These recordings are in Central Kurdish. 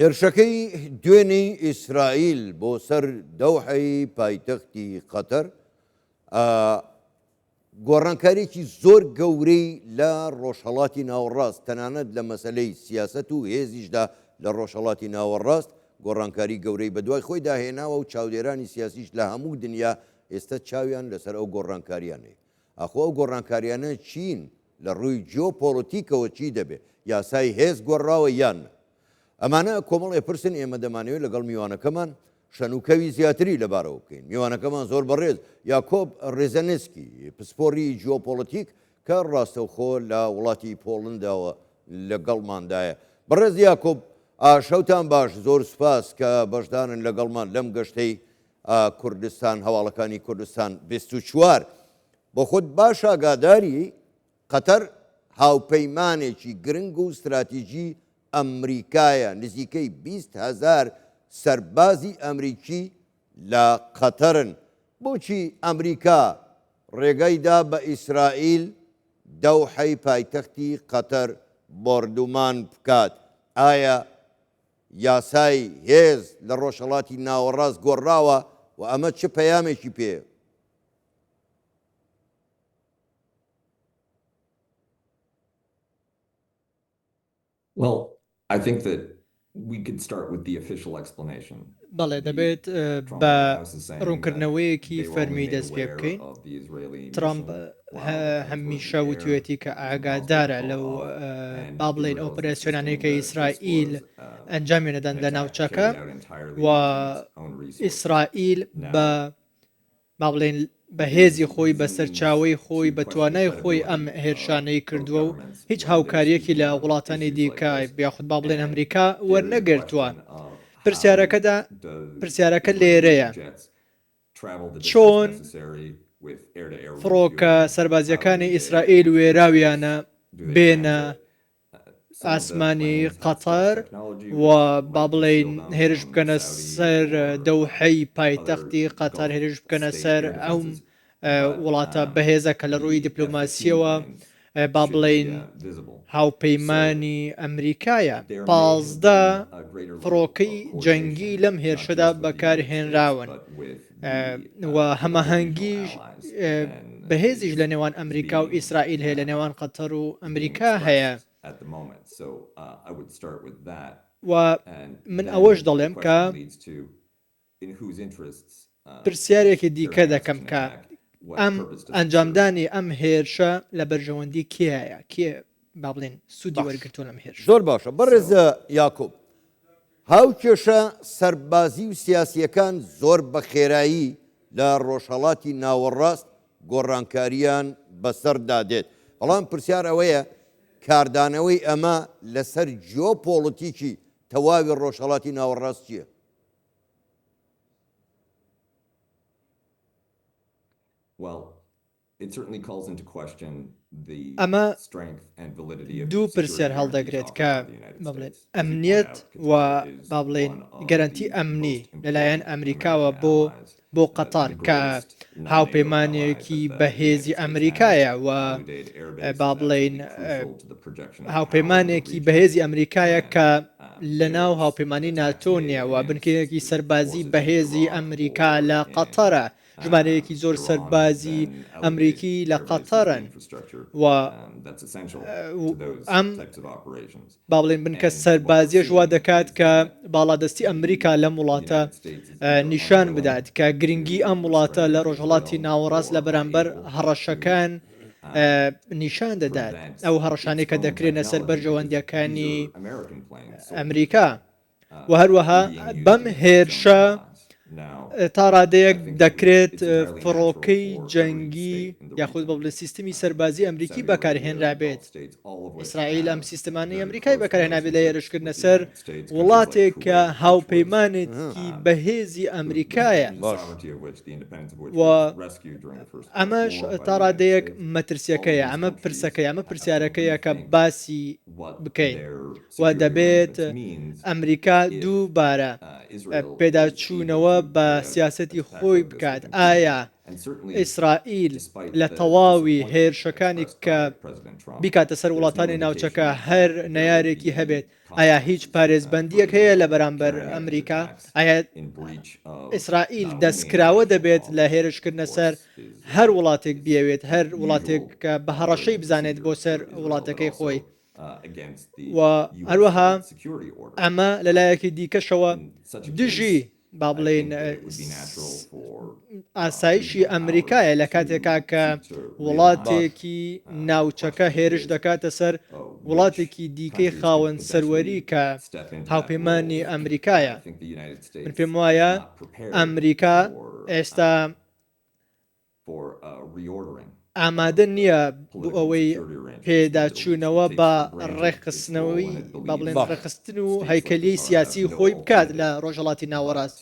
هێرشەکەی دوێنێی ئیسرائیل بۆ سەر دەوحەی پایتەختی قەتەر گۆڕانکاریی زۆر گەورەی لە ڕۆژهەڵاتی ناوەڕاست تەنانەت لە مەسەلەی سیاسەت و هێزیشدا لە ڕۆژهەڵاتی ناوەڕاست گۆڕانکاری گەورەی بەدوای خۆیدا هێناوە و چاودێرانی سیاسیش لە هەموو دنیا ئێستا چاویان لەسەر ئەو گۆڕانکاریانەیە. ئاخۆ ئەو گۆڕانکاریانە چین؟ لە ڕووی جیۆپۆڵتیکەوە چی دەبێ؟ یاسای هێز گۆڕراوە یان نا؟ ئەمانە کۆمەڵێ پرسن ئێمە دەمانەوێت لەگەڵ میوانەکەمان شەنوکەوی زیاتری لەبارەوە بکەین. میوانەکەمان زۆر بەڕێز یاکۆب ڕێزەنسکی، پسپۆڕی جیۆپۆڵتیک کە ڕاستەوخۆ لە وڵاتی پۆڵنداوە لەگەڵماندایە. بەڕێز یاکۆب، شەوتان باش، زۆر سوپاس کە بەشدارن لەگەڵمان لەم گەشتەی کوردستان، هەواڵەکانی کوردستان 24. بۆ خۆت باش ئاگاداری، قەتەر هاوپەیمانێکی گرنگ و ستراتیجی ئەمریکایە، نزیکەی 20 هەزار سەربازی ئەمریکی لە قەتەرن. بۆچی ئەمریکا ڕێگای دا بە ئیسرائیل دەوحەی پایتەختی قەتەر بۆردومان بکات؟ ئایا یاسای هێز لە ڕۆژهەڵاتی ناوەڕاست گۆڕراوە و ئەمە چ پەیامێکی پێیە؟ Well, I think that we could start with the official explanation. بەڵێ دەبێت بە ڕوونکردنەوەیەکی فەرمی دەست پێ بکەین. ترامپ هەمیشە وتوێتی کە ئاگادارە لەو با بڵێین ئۆپەراسیۆنانەی کە ئیسرائیل ئەنجامی نەدەن لە ناوچەکە و ئیسرائیل بە با بڵێین بە هێزی خۆی، بە سەرچاوەی خۆی، بە توانای خۆی ئەم هێرشانەی کردووە و هیچ هاوکارییەکی لە وڵاتانی دیکە یاخود با بڵێن ئەمریکا وەرنەگرتووە. پرسیارەکەدا پرسیارەکە لێرەیە چۆن فڕۆکە سەربازییەکانی ئیسرائیل وێراویانە بێنە ئاسمانی قەتەر و با بڵێین هێرش بکەنە سەر دەوحەی پایتەختی قەتەر، هێرش بکەنە سەر ئەو وڵاتە بەهێزە کە لە ڕووی دیپلۆماسیەوە با بڵێین هاوپەیمانی ئەمریکایە. 15 فڕۆکەی جەنگی لەم هێرشەدا بەکارهێنراون. و هەماهەنگیش بەهێزیش لە نێوان ئەمریکا و ئیسرائیل هەیە لە نێوان قەتەر و ئەمریکا هەیە. و من ئەوەش دەڵێم کە پرسیارێکی دیکە دەکەم کە ئەم ئەنجامدانی ئەم هێرشە لە بەرژەوەندی کێیە؟ کێ با بڵێن سوودی وەرگرتووە لەم هێرشە؟ زۆر باشە بەڕێز یاکوب، هاوکێشە سەربازی و سیاسییەکان زۆر بە خێرایی لە ڕۆژهەڵاتی ناوەڕاست گۆڕانکارییان بەسەردا دێت، بەڵام پرسیار ئەوەیە کاردانەوەی ئەمە لەسەر جیۆپۆڵتیکی تەواوی ڕۆژهەڵاتی ناوەڕاست چییە؟ Well, ئەمە دوو پرسیار هەڵدەگرێت کە با بڵێین ئەمنیەت و با بڵێین گەرەنتی ئەمنی لەلایەن ئەمریکاوە بۆ بۆ قەتەر کە هاوپەیمانێکی بەهێزی ئەمریکایە و با بڵێین هاوپەیمانێکی بەهێزی ئەمریکایە کە لەناو هاوپەیمانی ناتۆ نییە و بنکەیەکی سەربازی بەهێزی ئەمریکا لە قەتەرە ژمارەیەکی زۆر سەربازی ئەمریکی لە قەتەرن و ئەم با بڵێن بنکە سەربازیەش وا دەکات کە باڵادەستی ئەمریکا لەم وڵاتە نیشان بدات کە گرنگی ئەم وڵاتە لە ڕۆژهڵاتی ناوەڕاست لە بەرامبەر هەڕەشەکان نیشان دەدات ئەو هەڕەشانەی کە دەکرێنە سەر بەرژەوەندیەکانی ئەمریکا. و هەروەها بەم هێرشە تا ڕادەیەک دەکرێت فڕۆکەی جەنگی یاخود بە بڵێ سیستمی سەربازی ئەمریکی بەکارهێنرابێت ئیسرائیل ئەم سیستمانەی ئەمریکای بەکارهێنابێت لە هێرشکردنە سەر وڵاتێک کە هاوپەیمانێکی بەهێزی ئەمریکایە و ئەمەش تا ڕادەیەک مەترسیەکەیە ئەمە پرسەکەی ئەمە پرسیارەکەیە کە باسی بکەین و دەبێت ئەمریکا دووبارە پێداچوونەوە بە سیاسەتی خۆی بکات ئایا. ئیسرائیل لە تەواوی هێرشەکانی کە بیکاتە سەر وڵاتانی ناوچەکە هەر نەیارێکی هەبێت، ئایا هیچ پارێزبەندییەک هەیە لە بەرامبەر ئەمریکا؟ ئایا ئیسرائیل دەستکراوە دەبێت لە هێرشکردنە سەر هەر وڵاتێک بیەوێت، هەر وڵاتێک کە بە هەڕەشەی بزانێت بۆ سەر وڵاتەکەی خۆی؟ و هەروەها ئەمە لەلایەکی دیکەشەوە دژی با بڵێین ئاسایشی ئەمریکایە لە کاتێکا کە وڵاتێکی ناوچەکە هێرش دەکاتە سەر وڵاتێکی دیکەی خاوەن سەروەری کە هاوپەیمانی ئەمریکایە من پێم وایە ئەمریکا ئێستا ئامادە نییە بۆ ئەوەی پێداچوونەوە بە ڕێکخستنەوەی با بڵێن ڕێکخستن و هەیکەلی سیاسی خۆی بکات لە ڕۆژهەڵاتی ناوەڕاست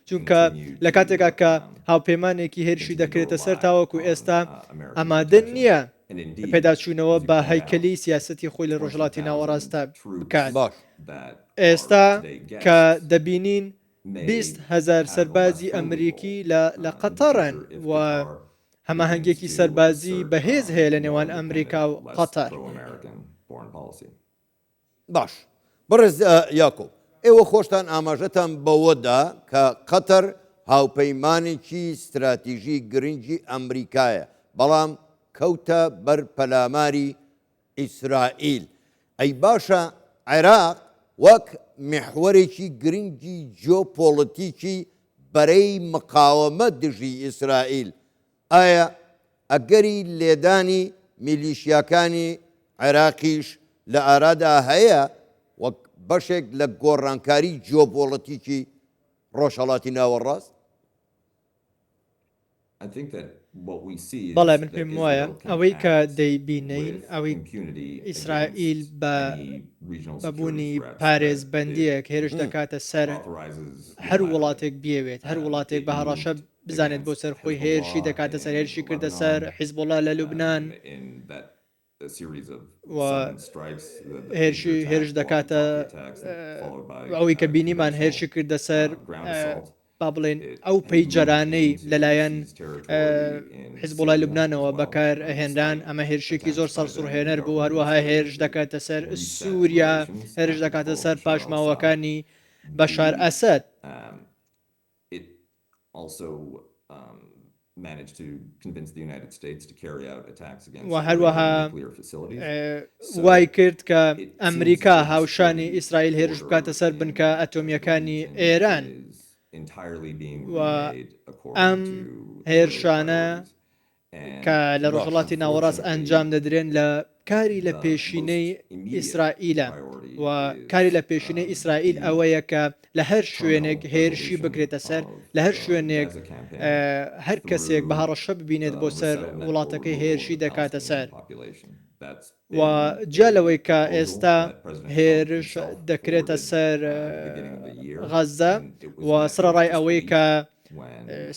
چونکە لە کاتێکا کە هاوپەیمانێکی هێرشی دەکرێتە سەر تاوەکو ئێستا ئامادە نییە پێداچوونەوە بە هەیکەلی سیاسەتی خۆی لە ڕۆژهەڵاتی ناوەڕاستدا بکات ئێستا کە دەبینین 20,000 سەربازی ئەمریکی لە لە قەتەڕن و هەماهەنگیەکی سەربازی بەهێز هەیە لە نێوان ئەمریکا و قەتەر. باش بەڕێز یاکۆب، ئێوە خۆشتان ئاماژەتان بەوە دا کە قەتەر هاوپەیمانێکی ستراتیژی گرنگی ئەمریکایە، بەڵام کەوتە بەر پەلاماری ئیسرائیل. ئەی باشە عێراق وەک میحوەرێکی گرنگی جیۆپۆڵەتیکی بەرەی مقاوەمە دژی ئیسرائیل، ئایا ئەگەری لێدانی میلیشیاکانی عێراقیش لە ئارادا هەیە وەک بەشێک لە گۆڕانکاری جیۆپۆڵەتیکی ڕۆژهەڵاتی ناوەڕاست؟ بەڵێ من پێم وایە ئەوەی کە دەیبینین ئەوەی ئیسرائیل بە بەبوونی پارێزبەندیەک هێرش دەکاتە سەر هەر وڵاتێک بیەوێت هەر وڵاتێک بە هەڕەشە بزانێت بۆ سەر خۆی هێرشی دەکاتە سەر هێرشی کردە سەر حیزبوڵا لە لوبناان و هێرشی هێرش دەکاتە ئەوەی کە بینیمان هێرشی کردە سەر با بڵێن ئەو پەیجەرانەی لەلایەن حزبوڵای لوبنانەوە بەکار هێنران ئەمە هێرشێکی زۆر سەرسوڕهێنەر بوو هەروەها هێرش دەکاتە سەر سووریا هێرش دەکاتە سەر پاشماوەکانی بەشار ئەسەد. و هەروەها وای کرد کە ئەمریکا هاوشانی ئیسرائیل هێرش بکاتە سەر بنکە ئەتۆمییەکانی ئێران و ئەم هێرشانە کە لە ڕۆژهەڵاتی ناوەڕاست ئەنجام دەدرێن لە کاری لە پێشینەی ئیسرائیلە و کاری لە پێشینەی ئیسرائیل ئەوەیە کە لە هەر شوێنێک هێرشی بکرێتە سەر لە هەر شوێنێک هەر کەسێک بە هەڕەشە ببینێت بۆ سەر وڵاتەکەی هێرشی دەکاتە سەر و جیا لەوەی کە ئێستا هێرش دەکرێتە سەر غەززە و سەرەڕای ئەوەی کە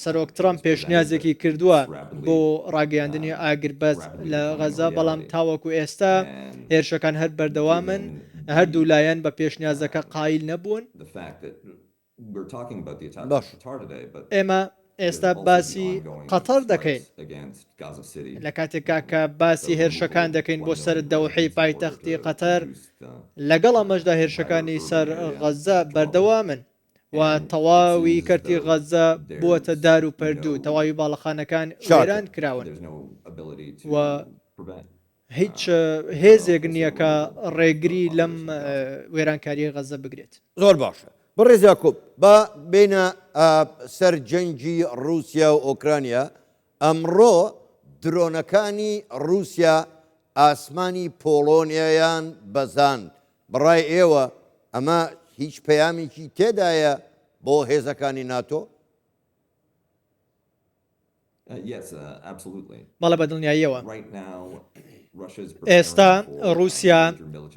سەرۆک ترەمپ پێشنیازێکی کردووە بۆ ڕاگەیاندنی ئاگربەست لە غەزە، بەڵام تاوەکو ئێستا هێرشەکان هەر بەردەوامن، هەردوو لایەن بە پێشنیازەکە قایل نەبوون. ئێمە ئێستا باسی قەتەر دەکەین، لە کاتێکا کە باسی هێرشەکان دەکەین بۆ سەر دەوحەی پایتەختی قەتەر، لەگەڵ ئەمەشدا هێرشەکانی سەر غەزە بەردەوامن. و تەواوی کەرتی غەززە بووەتە دار و پەردوو، تەواوی باڵەخانەکان وێران کراون و هیچ هێزێک نییە کە ڕێگری لەم وێرانکارییەی غەززە بگرێت. زۆر باشە بەڕێز یاکوب با بێینە سەر جەنگی ڕووسیا و ئۆکرانیا، ئەمڕۆ درۆنەکانی ڕووسیا ئاسمانی پۆڵۆنیایان بەزاند، بەڕای ئێوە ئەمە هیچ پەیامێکی تێدایە بۆ هێزەکانی ناتۆ؟ بەڵێ بە دڵنیاییەوە. ئێستا ڕووسیا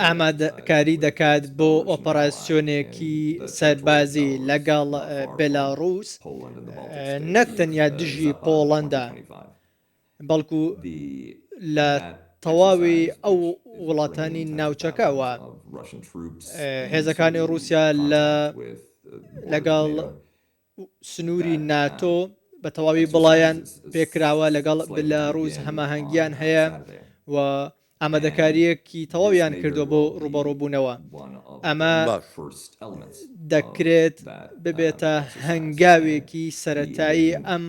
ئامادەکاری دەکات بۆ ئۆپەراسیۆنێکی سەربازی لەگەڵ بێلاڕووس، نەک تەنیا دژی پۆڵەندا، بەڵکو لە تەواوی ئەو وڵاتانی ناوچەکە و هێزەکانی ڕووسیا لە لەگەڵ سنووری ناتۆ بە تەواوی بڵایان پێکراوە لەگەڵ بلاروس هەماهەنگیان هەیە و ئامادەکارییەکی تەواویان کردووە بۆ ڕووبەڕووبوونەوە. ئەمە دەکرێت ببێتە هەنگاوێکی سەرەتایی ئەم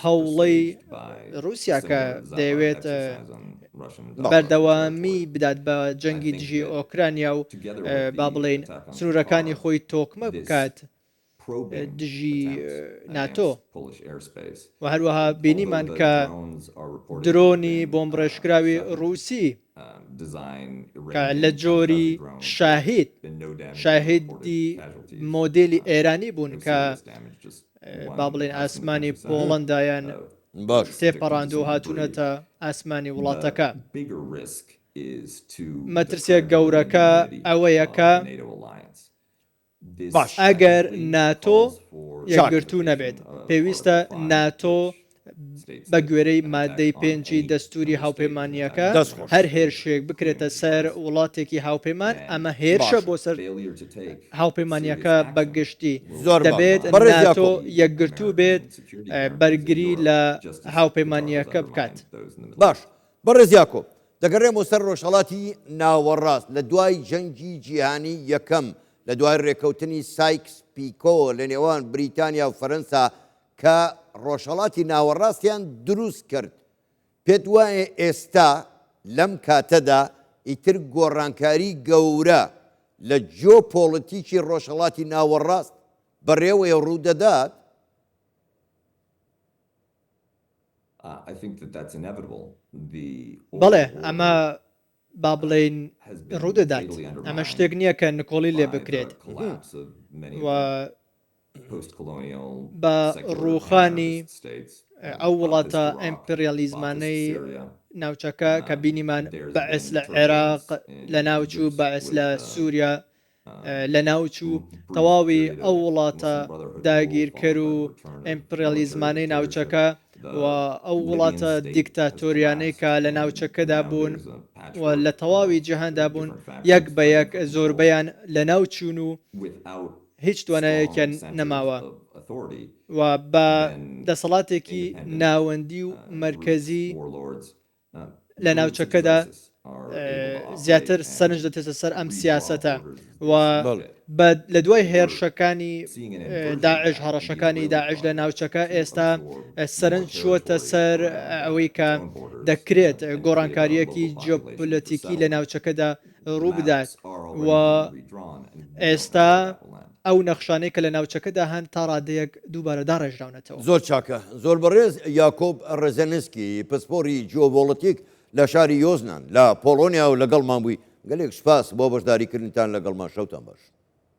هەوڵەی ڕووسیا کە دەیەوێت بەردەوامی بدات بە جەنگی دژی ئۆکرانیا و با بڵێین سنوورەکانی خۆی تۆکمە بکات. دژی ناتۆ و هەروەها بینیمان کە درۆنی بۆمبڕێژکراوی ڕووسی کە لە جۆری شاهید شاهیدی مۆدێلی ئێرانی بوون کە با بڵێن ئاسمانی پۆڵەندایان تێپەڕاند و هاتوونەتە ئاسمانی وڵاتەکە. مەترسیە گەورەکە ئەوەیە کە باش. ئەگەر ناتۆ یەکگرتوو نەبێت، پێویستە ناتۆ بە گوێرەی ماددەی پێنجی دەستووری هاوپەیمانییەکە، هەر هێرشێک بکرێتە سەر وڵاتێکی هاوپەیمان، ئەمە هێرشە بۆ سەر هاوپەیمانییەکە بە گشتی. دەبێت ناتۆ یەکگرتوو بێت بەرگری لە هاوپەیمانییەکە بکات. باش بەڕێز یاکۆب، دەگەڕێمەوە سەر ڕۆژهەڵاتی ناوەڕاست، لە دوای جەنگی جیهانی یەکەم، لە دوای ڕێکەوتنی سایکس پیکۆ لە نێوان بریتانیا و فەرەنسا کە ڕۆژهەڵاتی ناوەڕاستیان دروست کرد، پێت وایە ئێستا لەم کاتەدا ئیتر گۆڕانکاری گەورە لە جیۆپۆڵتیکی ڕۆژهەڵاتی ناوەڕاست بەڕێوەیە ڕوودەدات؟ بەڵێ، ئەمە با بڵێین ڕوودەدات. ئەمە شتێک نییە کە نکۆڵی لێ بکرێت و بە ڕووخانی ئەو وڵاتە ئیمپریالیزمانەی ناوچەکە کە بینیمان بەعس لە عێراق لەناوچوو، بەعس لە سووریا لەناوچوو، تەواوی ئەو وڵاتە داگیرکەر و ئیمپڕیالیزمانەی ناوچەکە و ئەو وڵاتە دیکتاتۆریانەی کە لە ناوچەکەدا بوون و لە تەواوی جیهاندا بوون یەک بە یەک زۆربەیان لەناوچوون و هیچ توانایەکیان نەماوە و بە دەسەڵاتێکی ناوەندی و مەرکەزی لە ناوچەکەدا زیاتر سەرنج دەتێتە سەر ئەم سیاسەتە و لە دوای هێرشەکانی داعش هەڕەشەکانی داعش لە ناوچەکە ئێستا سەرنج چووەتە سەر ئەوەی کە دەکرێت گۆڕانکاریەکی جیۆپۆلەتیکی لە ناوچەکەدا ڕووبدات و ئێستا ئەو نەخشانەی کە لە ناوچەکەدا هەن تا ڕادەیەک دووبارە داڕێژراونەتەوە. زۆر چاکە. زۆر بەڕێز یاکۆب ڕزنسکی، پسپۆڕی جیۆبۆڵتیک لە شاری یۆزنان لە پۆڵۆنیا و لەگەڵمان بووی. گەلێک سوپاس بۆ بەشداریکردنتان لەگەڵمان. شەوتان باش.